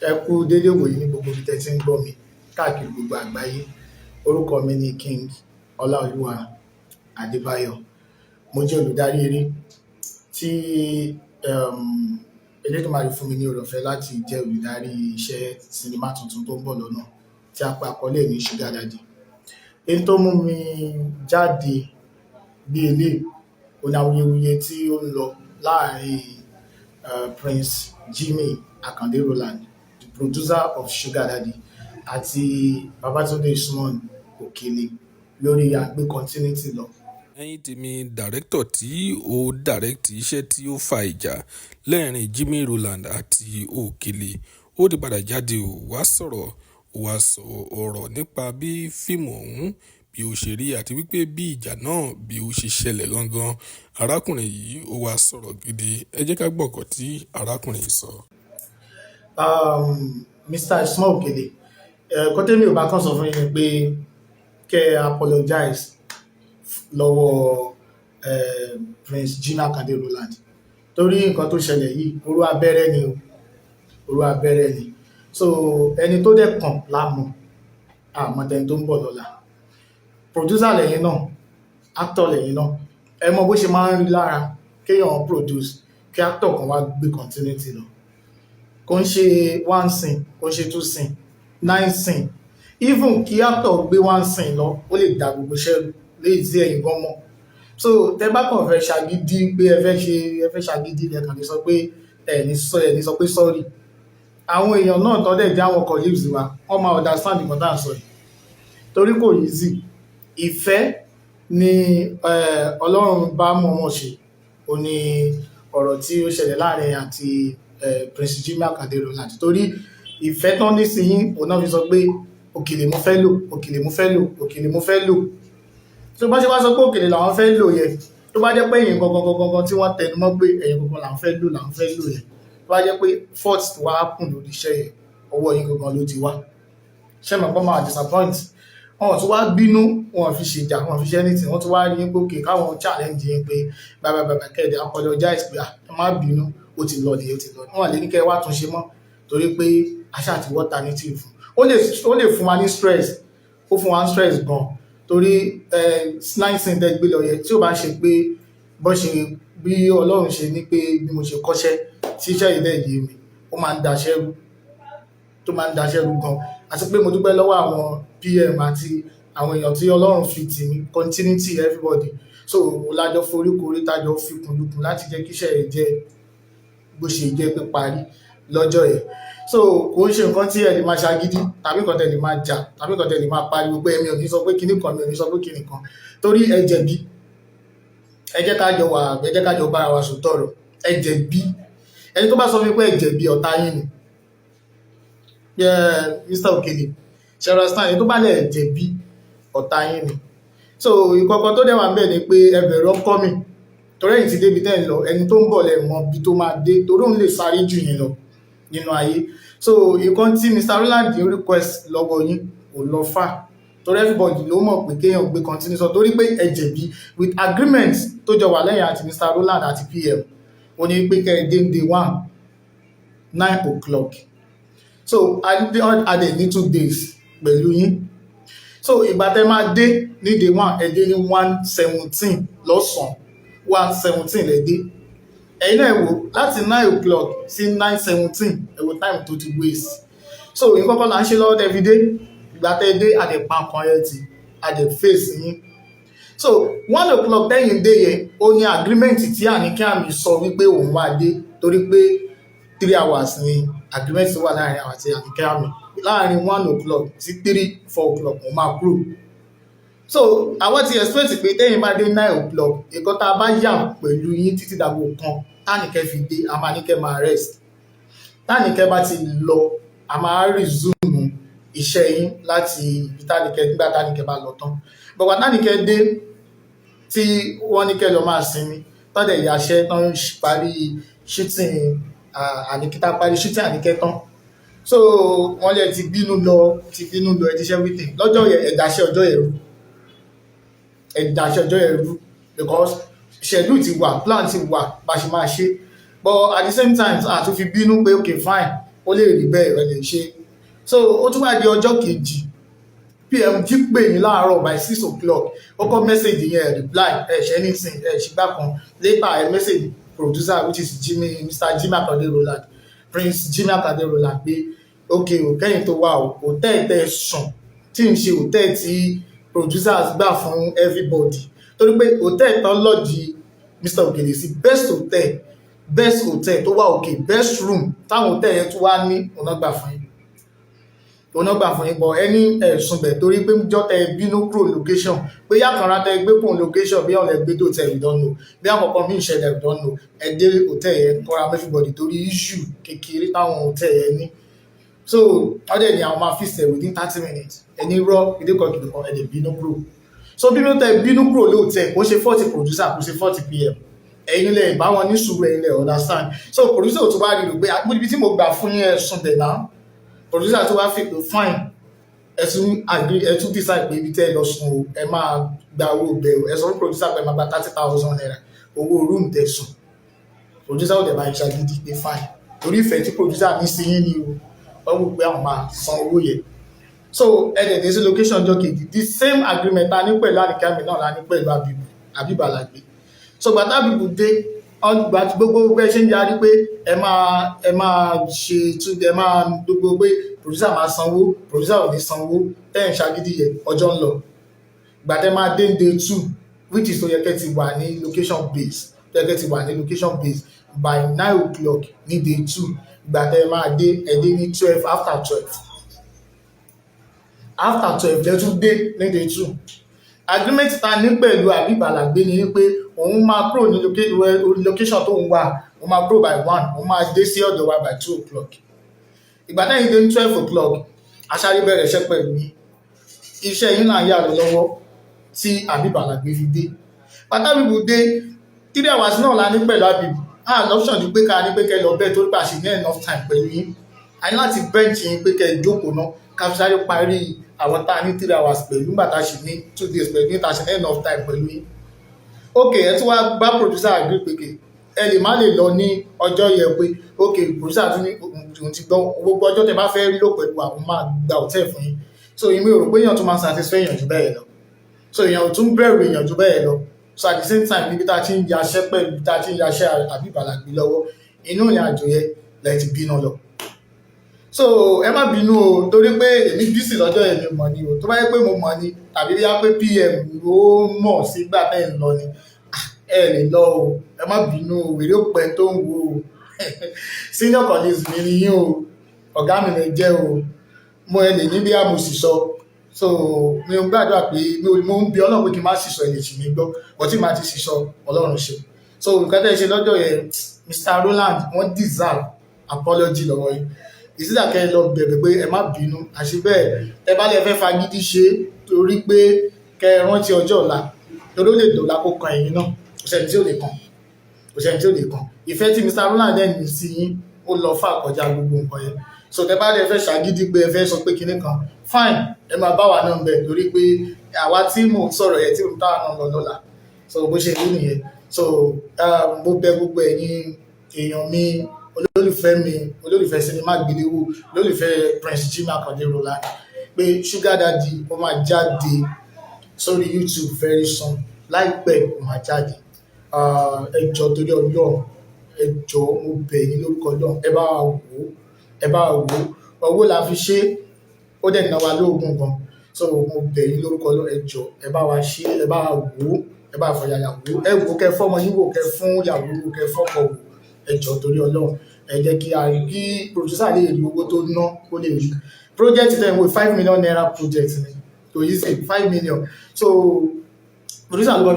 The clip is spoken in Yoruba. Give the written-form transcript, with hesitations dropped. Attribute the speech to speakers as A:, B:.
A: Ẹ kú dédé ìwòyí ní gbogbo ibi tẹ́ ti ń gbọ́ mi káàkiri gbogbo àgbáyé. Orúkọ mi ni King Ọláolúwa Adébáyọ̀. Mo jẹ́ olùdarí eré tí Elédùmarè fún mi ní oore ọ̀fẹ́ láti jẹ́ olùdarí iṣẹ́ sinimá tuntun tó ń bọ̀ lọ́nà tí a pe àkọlé ẹ̀ ní Sugar Daddy. Èyí tó mú mi jáde bí eléyìí, òun ni awuyewuye tí ó ń lọ láàrin Prince Jimmy Akande Rowland, the producer of Sugar Daddy, àti Babatunde Usman Okele lórí àgbé continuity lọ.
B: Ẹ̀yin tèmi, director tí ó direct iṣẹ́ tí ó fa ìjà lẹ́ẹ̀rín Jimmy Rowland àti Okele, ó ti padà jáde, ó wá sọ̀rọ̀, ó wá sọ ọ̀rọ̀ nípa bí fíìmù ọ̀hún bí ó ṣe rí àti wípé bí ìjà náà bí ó ṣe ṣẹlẹ̀ gangan. Arákùnrin yìí, ó wá sọ̀rọ̀ gidi. Ẹ jẹ́ ká gbọ́ nǹkan tí arákùnrin yìí sọ.
A: Mr. Usman Okele, ẹ̀kọ́ tẹ́mi ò bá kàn sọ fún yín ni pé kẹ́ ẹ apologize lọ́wọ́ Prince Jimmy Akande Rowland, torí nǹkan tó ṣẹlẹ̀ yìí, orú abẹ́rẹ́ ni o, orú abẹ́rẹ́ ni. So ẹni tó dẹ̀ kàn lámọ̀ àmọ́tẹni tó ń bọ̀ lọ́la. Producer lẹ́yìn náà, actor lẹ́yìn náà, ẹ mọ bó ṣe máa ń rí lára kéèyàn produce kí actor kan wá gbé continuity lọ. Kò ń ṣe one scene, kò ń ṣe two scene, nine scene. Even kí actor gbé one scene lọ, ó lè dá gbogbo iṣẹ́ rú léyìí tí ẹ̀yin gan mọ̀. So tẹ bá kàn fẹ́ ṣagídí pé ẹ fẹ́ ṣe, ẹ fẹ́ ṣagídí, ẹ kàn lè sọ pé ẹ ní sọ pé sorry. Àwọn èèyàn náà tó dẹ̀ jẹ́ àwọn colleagues wa, wọ́n máa understand nǹkan tá à ń sọ yìí, torí kò easy. Ìfẹ́ ni Ọlọ́run bá mọ̀ọ́mọ̀ ṣe. Ó ní ọ̀rọ̀ tí ó ṣẹlẹ̀ láàrin àti Prince Jimmy Akande Rowland, torí ìfẹ́ tán ní sí yín, òun náà fi sọ pé Òkèlè mo fẹ́ lò, Òkèlè mo fẹ́ lò, Òkèlè mo fẹ́ lò. Tó bá ṣe wá sọ pé Òkèlè làwọn fẹ́ lò yẹ, tó bá jẹ́ pé ẹ̀yin gangan gangan tí wọ́n tẹnu mọ́ pé ẹ̀yin gangan làwọn fẹ́ lò yẹn, tó bá jẹ́ pé fault wá kùn lórí iṣẹ́ yẹn, ọwọ́ yín gangan ló ti wá. Ṣé mọ̀ pé máa disappoint wọn? Tún wá bínú, wọn fi ṣèjà, wọn fi ṣe anything. Wọ́n tún wá rí pé okay, káwọn challenge yín pé bàbá bàbá kẹ́ẹ̀dẹ̀ apologize pé, "Ah, ẹ má bínú, ó ti lọ nìyẹn, ó ti lọ." Wọn lè ní kẹ́ ẹ wá tún ṣe mọ́, torí pé aṣáà ti wọ́ alternative fún. Ó lè fún wa ní stress, ó fún wa ní stress gan, torí nine scene tẹ́ gbé lọ yẹ, tí ó bá ṣe pé bó ṣe bí Ọlọ́run ṣe ní pé bí mo ṣe kọ́ṣẹ́ tí iṣẹ́ yìí dẹ̀ yé mi, ó máa ń daṣẹ́ rú, tó máa ń daṣẹ́ rú gan. Àti pé mo dúpẹ́ lọ́wọ́ àwọn PM àti àwọn èèyàn tí Ọlọ́run fi tì mí, continuity, everybody. So lájọ foríkorí, tájọ fikùn lukùn láti jẹ́ kí iṣẹ́ yìí jẹ́ bó ṣe jẹ́ pé parí lọ́jọ́ yẹn. So kò ń ṣe nǹkan tí ẹ lè máa ṣagídí tàbí nǹkan tẹ́ lè máa jà tàbí nǹkan tẹ́ lè máa pariwo pé èmi ò ní sọ pé kinní kan, mi ò ní sọ pé kinní kan, torí ẹ jẹ̀bi. Ẹ jẹ́ ká jọ wà, ẹ jẹ́ ká jọ bára wa sòótọ́ ọ̀rọ̀. Ẹ jẹ̀bi. Ẹni tó bá sọ fún mi pé ẹ jẹ̀bi, ọ̀tá yín ni. Mr. Okele, ṣe understand? Ẹni tó bá lẹ̀ jẹ̀bi, ọ̀tá yín ni. So ìkọ̀kọ̀ tó dẹ̀ wà ń bẹ̀ ni pé ẹ bẹ̀rù ọkọ mi, torí ẹ̀yin ti débi tẹ́ ń lọ, ẹni tó ń bọ̀ lẹ̀ mọ ibi tó máa dé, torí òun lè sáré jù yín lọ nínú ayé. So ìkan tí Mr. Rowland request lọ́wọ́ yín kò lọ fà, torí everybody ló mọ̀ pé kéèyàn gbé continue sọ, torí pé ẹ jẹ̀bi. With agreement tó jọ wà lẹ́yìn àti Mr. Rowland àti PM, ó ní pé kẹ́ ẹ dé day one, 9 o'clock. So a dẹ̀ ní 2 days pẹ̀lú yín. So ìgbà tẹ́ máa dé ní day one, ẹ dé ní 1:17 lọ́sàn-án, 1:17 lẹ dé. Ẹ̀yin náà wò, láti 9 o'clock sí 9:17, ẹ wo time tó ti waste. So nǹkan kan là ń ṣe lọ́wọ́ tẹ́ fi dé. Ìgbà tẹ́ dé, a dẹ̀ pa nǹkan ẹ̀ tì, a dẹ̀ face yín. So 1 o'clock tẹ́yìn dé yẹn, ó ní agreement tí Àníkẹ́ Àmì sọ wípé òun máa dé, torí pé 3 hours ni agreement tó wà láàrin àwọn àti Àníkẹ́ Àmì. Láàrin 1 o'clock sí 3, 4 o'clock, òun máa kúrò. So àwọn ti expect pé tẹ́yìn bá dé 9 o'clock, nǹkan tá a bá yà pẹ̀lú yín títí dàgbò kan tánìkẹ́ fi dé, a máa ní kẹ́ máa rest. Tánìkẹ́ bá ti lọ, a máa resume iṣẹ́ yín láti ibi tánìkẹ́, nígbà tánìkẹ́ bá lọ tán. Bọ̀gbà tánìkẹ́ dé tí wọ́n ní kẹ́ lọ máa sinmi, tọ́dẹ̀ yàṣẹ́ tán, parí shooting Àníkẹ́, tá parí shooting Àníkẹ́ tán, so wọ́n lè ti bínú lọ, ti bínú lọ. Ẹ ti ṣe everything lọ́jọ́ yẹn, ẹ̀dáṣẹ́ ọjọ́ yẹn rú, ẹ̀dáṣẹ́ ọjọ́ yẹn rú, because schedule ti wà, plan ti wà bá ṣe máa ṣe. But at the same time, a tún fi bínú pé okay, fine, ó Ó lè rí bẹ́ẹ̀, ẹ lè ṣe. So ó tún wá di ọjọ́ kejì, PMG pè mí láàárọ̀ by 6 o'clock. Ó kọ́ message yẹn, reply ẹ̀ ṣe anything, ẹ̀ ṣìgbà kan. Later, ẹ̀ message producer, which is Jimmy, Mr. Jimmy Akande Roland, Prince Jimmy Akande Roland, pé ok o, kẹ́yìn tó wà o, hotel tẹ́ sùn tí ń ṣe hotel tí producers gbà fún everybody, torí pé hotel tán lodge Mr. Okele sí, best hotel, best hotel tó wà òkè, best room táwọn hotel yẹn tún wá ní, ọ̀nà gbà fún yín, ọ̀nà gbà fún yín bọ̀ ẹni ẹ̀sùn bẹ̀, torí pé jọ́ tẹ bínú kúrò location, pé yàkànrà tẹ gbé kúrò location, bí ọ̀nà gbé tó tẹ, we don't know, bí àkọ́kọ́ mi ìṣẹ̀lẹ̀, we don't know. Ẹ dé hotel yẹn kọ́ra everybody torí issue kékeré táwọn hotel yẹn ní. So ọdẹ ni àwọn máa fix ẹ within 30 minutes. Ẹni rọ ìdíkọ̀ kìdìkan, ẹ lè bínú kúrò. So bínú tẹ bínú kúrò lóòótẹ́, kò ṣe 40 producer, kò ṣe 40 PM. Ẹ̀yin lẹ bá wọn ní sùúrù, ẹ̀yin lẹ understand. So producer tó bá rí rò pé ibi tí mo gbà fún yín, ẹ̀sùn bẹ̀ náà, producer tó wá fi pé fine, ẹ tún agree, ẹ tún decide pé ibi tẹ́ ẹ lọ sùn o, ẹ máa gba owó bẹ̀ o. Ẹ sọ fún producer pé ẹ máa gba ₦30,000 owó room tẹ́ sùn. Producer ò dẹ̀ bá iṣẹ́ gidi pé fine, torí ìfẹ́ tí producer ní sí yín ni o, wọ́n wò pé àwọn máa san owó yẹn. So ẹ dẹ̀ dé sí location ọjọ́ kejì, the same agreement ta ní pẹ̀lú Àníkàmí náà la ní pẹ̀lú Abibu, Abibu Alagbe. So gbàtà Abibu dé, gbà gbogbo bẹ́ẹ̀ ṣe ń yarí pé ẹ máa ṣe tún, ẹ máa gbogbo pé producer máa sanwó, producer ò ní sanwó, tẹ́ ẹ̀ ń ṣagídí yẹ. Ọjọ́ ń lọ. Gbàtẹ́ máa dé day two, which is tó yẹ kẹ́ ti wà ní location base, tó yẹ kẹ́ ti wà ní location base by 9 o'clock ní day two, gbàtẹ́ máa dé, ẹ dé ní 12, after 12, after 12 lẹ́tún dé ní day two. Agreement ta ní pẹ̀lú Habib Alagbe ni wípé òun máa kúrò ní location tó ń wà, òun máa kúrò by 1, òun máa dé sí ọ̀dọ̀ wa by 2 o'clock. Ìgbà táyìn dé ní 12 o'clock, aṣáré bẹ̀rẹ̀ iṣẹ́ pẹ̀lú yín. Iṣẹ́ yín náà yà lọ lọ́wọ́ tí Habib Alagbe fi dé. Pátábìbù dé, 3 hours náà la ní pẹ̀lú Habib. Ah, option ni pé ká ní pé kẹ́ lọ bẹ́ẹ̀, torí pé a ṣì ní enough time pẹ̀lú yín. A ní láti bench yín pé kẹ́ jókòó náà, ká fi sáré parí àwọn tá a ní 3 hours pẹ̀lú, nígbà tá a ṣì ní 2 days pẹ̀lú yín, tá a ṣì ní enough time pẹ̀lú yín. Ok, ẹ tún wá bá producer agree pé ẹ lè má lè lọ ní ọjọ́ yẹn, pé ok, producer tún ní òun ti gbọ́, gbogbo ọjọ́ tẹ bá fẹ́ lò pẹ̀lú àwọn, máa gba hotel fún yín. So èmi ò rò pé èèyàn tún máa satisfy èèyàn jù bẹ́ẹ̀ lọ. So èèyàn ò tún bẹ̀rù èèyàn jù bẹ́ẹ̀ lọ. So at the same time, níbi tá a ti ń yaṣẹ́ pẹ̀lú, tá a ti ń yaṣẹ́ Habib Alagbe lọ́wọ́, inú ìrìn àjò yẹn lẹ ti bínú lọ. So ẹ má bínú o, torí pé èmi busy lọ́jọ́ yẹn, mi mọ̀ ni o. Tó bá yẹ pé mo mọ̀ ni, tàbí bí yá pé PM ó mọ̀ sígbà tẹ́ ń lọ ni, ẹ lè lọ o. Ẹ má bínú o, wèrè òpẹ́ tó ń wo o. Senior colleagues mi ni yín o, ọ̀gá mi lè jẹ́ o. Mo ẹ lè ní bí a mo sì sọ. So mi ò gbàdúrà pé mo ń bi Ọlọ́run pé kí n má sì sọ, ẹ lè ṣì mí gbọ́ ọtí màá ti sì sọ. Ọlọ́run ṣe. So nǹkan tẹ́ ẹ ṣe lọ́jọ́ yẹn, Mr. Roland, wọ́n deserve apology lọ́wọ́ yín. Ìsídà kẹ́ ẹ lọ bẹ̀bẹ̀ pé ẹ má bínú, àṣẹ bẹ́ẹ̀. Ẹ bá lè fẹ́ fagídí ṣe, torí pé kẹ́ ẹ rántí ọjọ́ ọ̀la, torí ó lè dọ̀la kó kan ẹ̀yin náà. Kò sẹ́ni tí ò lè kàn, kò sẹ́ni tí ò lè kàn. Ìfẹ́ tí Mr. Roland ẹ̀ ní sí yín, ó lọ fà kọjá gbogbo nǹkan yẹn. So tẹ́ bá lè fẹ́ ṣàgídí pé ẹ fẹ́ sọ pé kinní kan, fine, ẹ máa bá wa náà bẹ̀, torí pé àwa tí mò ń sọ̀rọ̀ yẹn, tí mò ń táwa náà lọ lọ́la. So bó ṣe rí nìyẹn. So mo bẹ̀ gbogbo ẹ̀yin èèyàn mi, olólùfẹ́ mi, olólùfẹ́ sinimá àgbéléwò, olólùfẹ́ Prince Jimmy Akande Roland, pé Sugar Daddy ó máa jáde sórí YouTube very soon. Láìpẹ́, ó máa jáde. Ẹ jọ̀ọ́, torí Ọlọ́run, ẹ jọ̀ọ́, mo bẹ̀ yín lórúkọ Ọlọ́run, ẹ bá wa wò ó, ẹ bá wa wò ó. Owó la fi ṣe, ó dẹ̀ ná wa lóògùn gan. So mo bẹ̀ yín lórúkọ Ọlọ́run, ẹ jọ̀ọ́, ẹ bá wa ṣe, ẹ bá wa wò ó, ẹ bá wa fọyàyà wò ó. Ẹ wò ó, kẹ́ fọ́mọ yín wò, kẹ́ fún ìyàwó wò, kẹ́ fọ́kọ wò. Ẹ jọ̀ọ́, torí Ọlọ́run, ẹ jẹ́ kí a kí producer lè rí owó tó ná, kó lè rí project tẹ̀ ń wo. ₦5 million project ni, kò yí sí 5 million. So producer ló bá